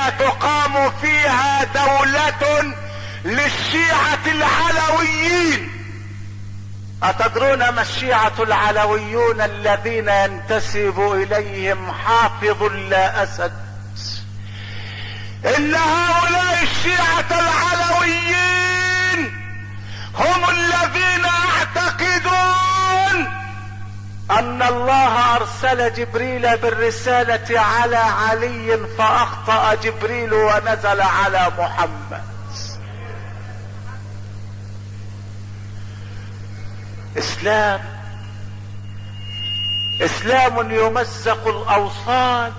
لا تقام فيها دولة للشيعة العلويين. أتدرون ما الشيعة العلويون الذين ينتسب إليهم حافظ لا أسد؟ إن هؤلاء الشيعة العلويين هم الذين يعتقدون أن الله أرسل جبريل بالرسالة على علي فأخطأ جبريل ونزل على محمد. إسلام يمزق الأوصال،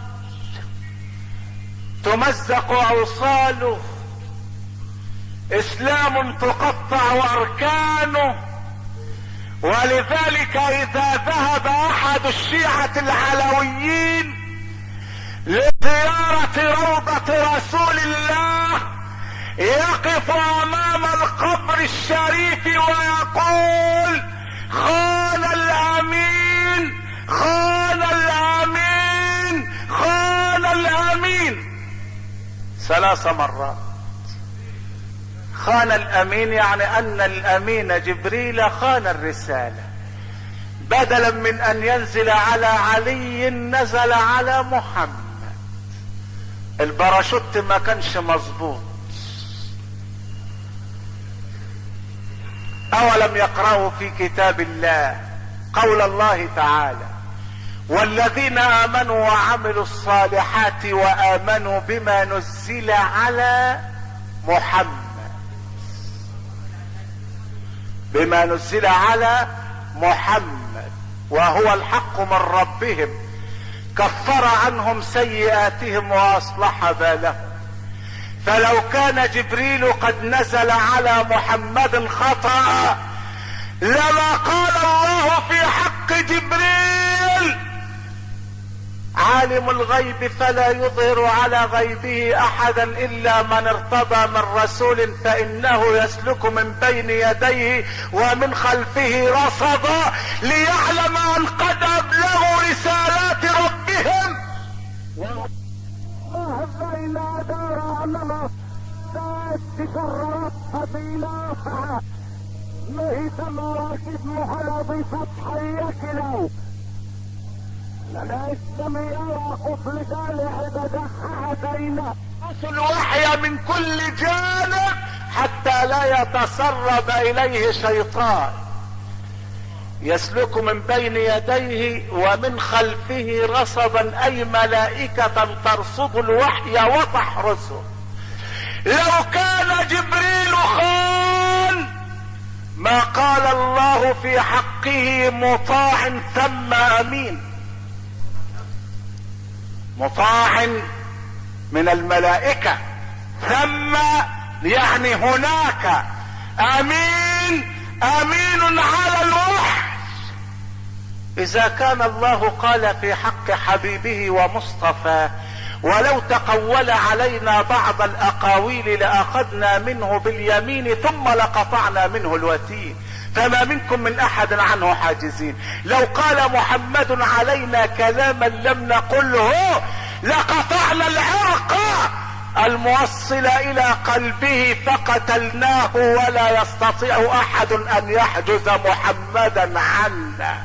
تمزق أوصاله، إسلام تقطع أركانه. ولذلك إذا ذهب أحد الشيعة العلويين لزيارة روضة رسول الله يقف أمام القبر الشريف ويقول: خان الأمين، خان الأمين، خان الأمين 3 مرات. خان الأمين يعني أن الأمين جبريل خان الرسالة، بدلا من أن ينزل على علي نزل على محمد. الباراشوت ما كانش مظبوط. أولم يقرأوا في كتاب الله قول الله تعالى: والذين آمنوا وعملوا الصالحات وآمنوا بما نزل على محمد، بما نزل على محمد وهو الحق من ربهم كفر عنهم سيئاتهم واصلح بالهم. فلو كان جبريل قد نزل على محمد خطأ لما قال الله في حق جبريل: عالم الغيب فلا يظهر على غيبه احدا الا من ارتضى من رسول فانه يسلك من بين يديه ومن خلفه رصدا ليعلم ان قد ابلغوا رسالات ربهم. إلا دار أنما تشررت فبيناها نهيت مراكب محلب فتحيك لو لنا استمع وقف لدالع بدخعتين أصل وحي من كل جانب حتى لا يتسرب إليه شيطان، يسلك من بين يديه ومن خلفه رصدا اي ملائكة ترصد الوحي وتحرسه. لو كان جبريل خان ما قال الله في حقه مطاع ثم امين. مطاع من الملائكة، ثم يعني هناك، امين امين على الوحي. اذا كان الله قال في حق حبيبه ومصطفى: ولو تقول علينا بعض الاقاويل لاخذنا منه باليمين ثم لقطعنا منه الوتين فما منكم من احد عنه حاجزين. لو قال محمد علينا كلاما لم نقله لقطعنا العرق الموصل الى قلبه فقتلناه ولا يستطيع احد ان يحجز محمدا عنا.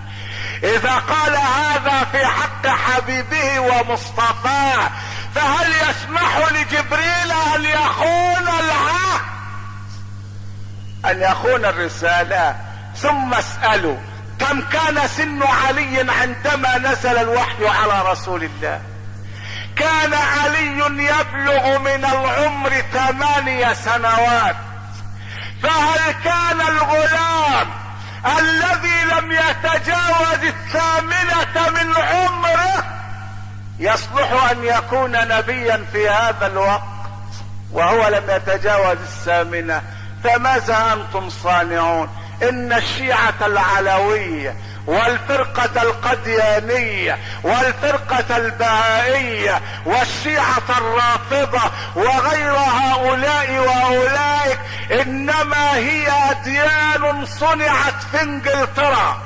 اذا قال هذا في حق حبيبه ومصطفاه فهل يسمح لجبريل ان يخون العهد، ان يخون الرسالة؟ ثم اسألوا كم كان سن علي عندما نزل الوحي على رسول الله؟ كان علي يبلغ من العمر 8 سنوات. فهل كان الغلام الذي لم يتجاوز 8 من عمره يصلح ان يكون نبيا في هذا الوقت وهو لم يتجاوز 8؟ فماذا انتم صانعون؟ ان الشيعة العلوية والفرقة القديانية والفرقة البهائية والشيعة الرافضة وغير هؤلاء واولئك انما هي اديان صنعت في انجلترا،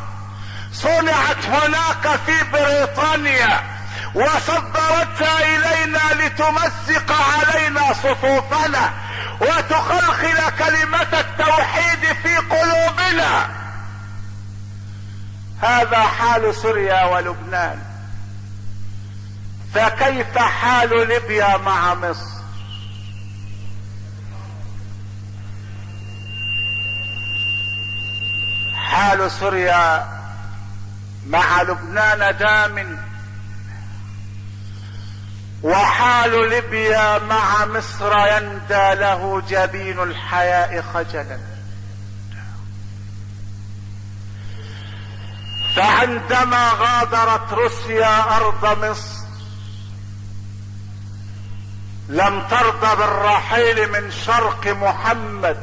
صنعت هناك في بريطانيا، وصدرتها الينا لتمزق علينا صفوفنا وتخلخل كلمة التوحيد في قلوبنا. هذا حال سوريا ولبنان، فكيف حال ليبيا مع مصر؟ حال سوريا مع لبنان دام، وحال ليبيا مع مصر يندى له جبين الحياء خجلا. فعندما غادرت روسيا ارض مصر لم ترضى بالرحيل من شرق محمد.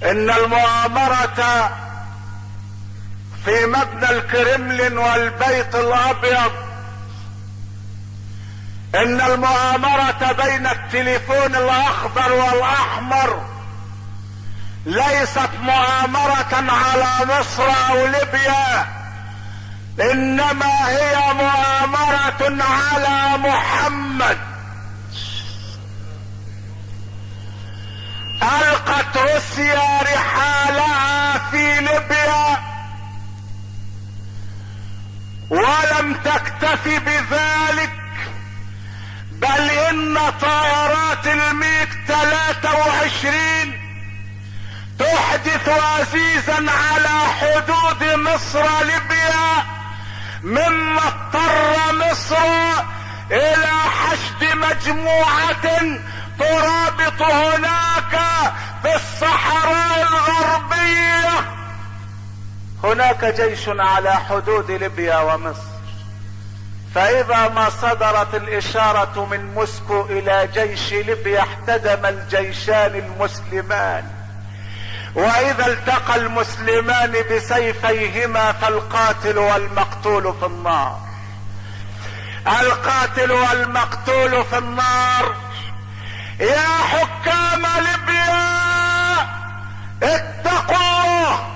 ان المؤامرة في مبنى الكرملين والبيت الابيض، ان المؤامرة بين التليفون الاخضر والاحمر ليست مؤامرة على مصر او ليبيا، انما هي مؤامرة على محمد. القت روسيا رحالها في ليبيا ولم تكتفي بذلك، بل ان طائرات الميج 23 تحدث عزيزا على حدود مصر ليبيا، مما اضطر مصر الى حشد مجموعة ترابط هناك في الصحراء الغربية. هناك جيش على حدود ليبيا ومصر، فاذا ما صدرت الاشارة من موسكو الى جيش ليبيا احتدم الجيشان المسلمان، واذا التقى المسلمان بسيفيهما فالقاتل والمقتول في النار. القاتل والمقتول في النار. يا حكام ليبيا اتقوا الله،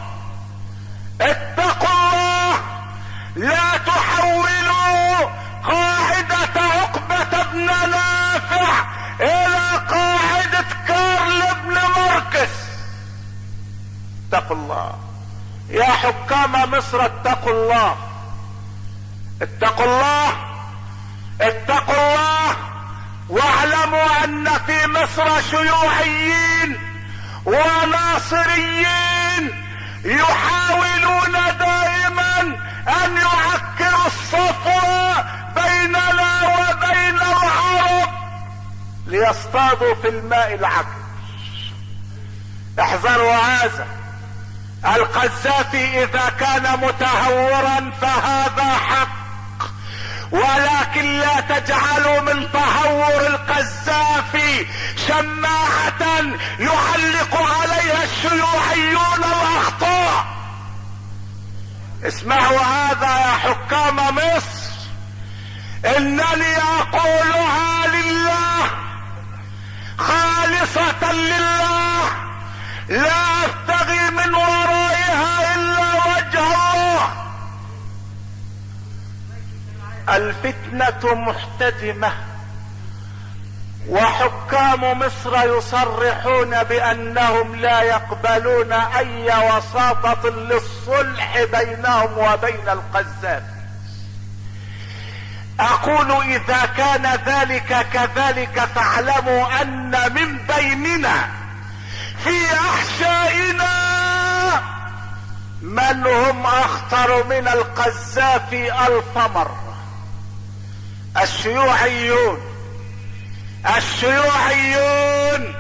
اتقوا الله، لا تحولوا قاعدة عقبة بن نافع الى قاعدة كارل بن ماركس. اتقوا الله يا حكام مصر، اتقوا الله، اتقوا الله، اتقوا الله، واعلموا ان في مصر شيوعيين وناصريين يحاولون دائما ان يعكروا الصفوة بيننا وبين العرب ليصطادوا في الماء العكر. احذروا هذا. القذافي اذا كان متهورا فهذا حق، ولكن لا تجعلوا من تهور القذافي شماعة يعلق عليها الشيوعيون الاخطاء. اسمعوا هذا يا حكام مصر، انني اقولها لله خالصة لله، لا ابتغي من ورائها الا وجه الله. الفتنة محتدمة، وحكام مصر يصرحون بانهم لا يقبلون اي وساطة للصلح بينهم وبين القذافي. اقول اذا كان ذلك كذلك فاعلموا ان من بيننا في احشائنا من هم اخطر من القذافي 1000 مرة. الشيوعيون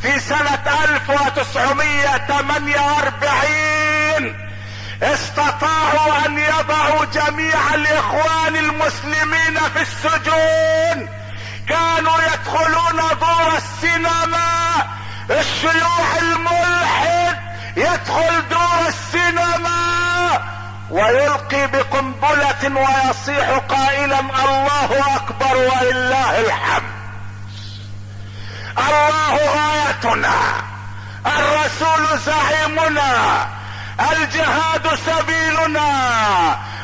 في سنة 1948 استطاعوا ان يضعوا جميع الاخوان المسلمين في السجون، كانوا يدخلون دور السينما، الشيوع الملحد يدخل دور السينما ويلقي بقنبلة ويصيح قائلا الله اكبر ولله الحمد، الله غايتنا، الرسول زعيمنا، الجهاد سبيلنا،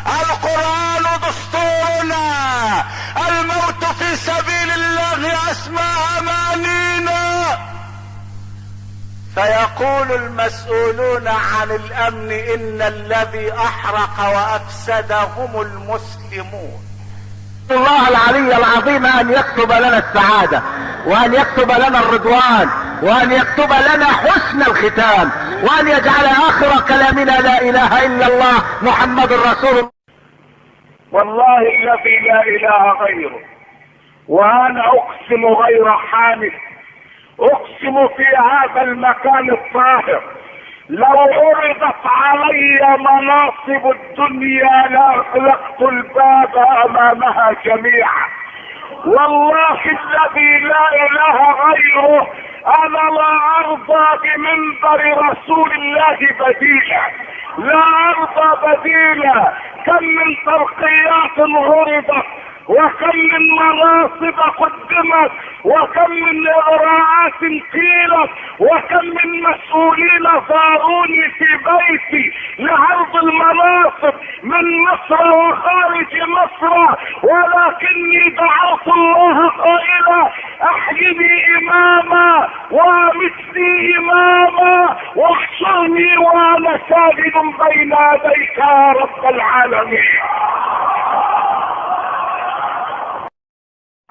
القرآن دستورنا، الموت في سبيل الله اسمى امانينا. فيقول المسؤولون عن الامن ان الذي احرق وافسد هم المسلمون. الله العلي العظيم ان يكتب لنا السعادة، وان يكتب لنا الرضوان، وان يكتب لنا حسن الختام، وان يجعل اخر كلامنا لا اله الا الله محمد رسول الله. والله الذي لا اله غيره، وانا اقسم غير حانث، اقسم في هذا المكان الطاهر لو عرضت علي مناصب الدنيا لاغلقت الباب امامها جميعا. والله الذي لا اله غيره انا لا ارضى بمنبر رسول الله بديلا، لا ارضى بديلا. كم من ترقيات غرضت، وكم من مناصب قدمت، وكم من اغراءات قيلت، وكم من مسؤولين زاروني في بيتي لعرض المناصب من مصر وخارج مصر، ولكني دعوت الله قائلا احيني اماما وامتني اماما واحشرني وانا ساجد بين يديك يا رب العالمين.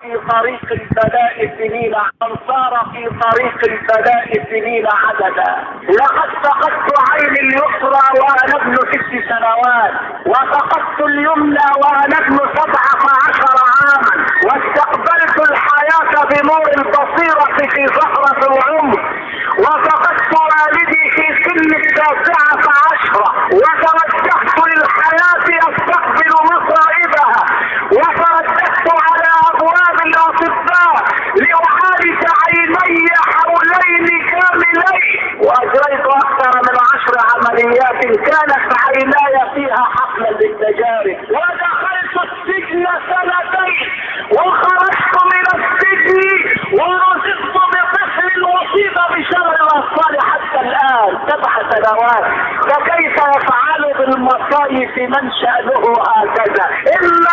في طريق البلاء سنين من صار في طريق البلاء سنين عددا. لقد فقدت عيني اليسرى وانا ابن 6 سنوات، وفقدت اليمنى وانا ابن 17 عاما، واستقبلت الحياة بنور البصيرة في زهرة العمر، وفقدت والدي في سن 19 وتوجهت للحياة استقبل مصائبها، وترددت على ابواب الاطباء لاعالج عيني حولين كاملين، واجريت اكثر من 10 عمليات كانت عيناي فيها حقلا للتجارب، ودخلت السجن 2 وخرجت من السجن ورزقت بطفل اصيب بشر الاطفال حتى الان 7 سنوات. فكيف يفعل بالمصايب من شأنه هكذا؟ ان